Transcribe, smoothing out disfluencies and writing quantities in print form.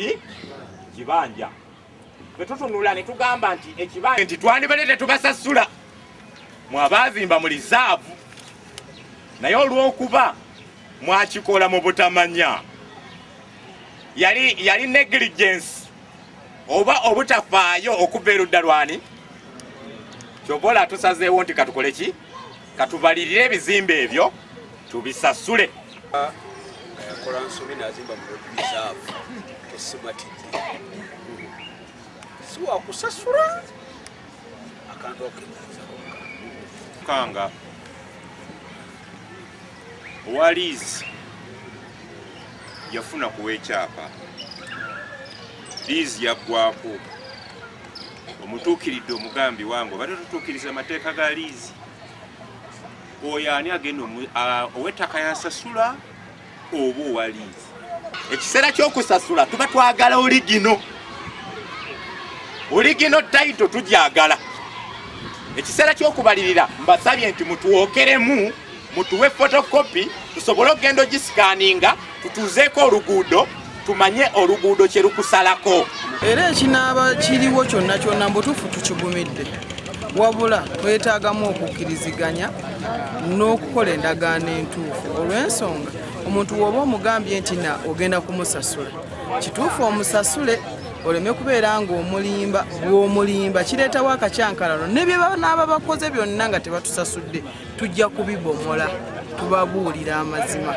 ki kibanja. Bwe tutunula ne tugamba nti ekibanja nti twandibadde tetubasasula mwabazimba mu reserve, naye olw'okuba mwakikola mu butamanya, yali negligence oba obutafaayo okuva erudda lwani. Kyova olaba tusazeewo nti katukole ki, katubalirire ebizimbe ebyo tubisasule. Yakola nsobi n'azimba mu reserve, tesimatidde si wakusasula akantu okenazako. Kanga owa liizi yafuna kuwa ekyapa, liizi yaggwako, omutuukiridde omugambi wange obadde tutuukiriza amateeka ga liizi. Oyo ani agenda ow'ettaka yasasula oba owa liizi? Ekiseera ky'okusasula tuba twagala original, original title tugyagala. Ekiseera ky'okubalirira mbasabye nti mutwokeremu, mutuwe photocopy tusobole okugenda ogisikaninga, tutuuzeeko oluguudo, tumanye oluguudo kye lukusalako. Era ekinaaba kiriwo kyonna kyonna mbutuufu tukigumidde, wabula twetaagamu okukkiriziganya n'okukola endagaano entuufu. Olw'ensonga omuntu bw'oba omugambye nti na ogenda kumusasula, kituufu omusasule, oleme kubeera ng'omulimba. Bw'omulimba kireetawo akacyankalano, ne bye banaaba bakoze byonna nga tebatusasudde tujja kubibomola, tubabuulira amazima.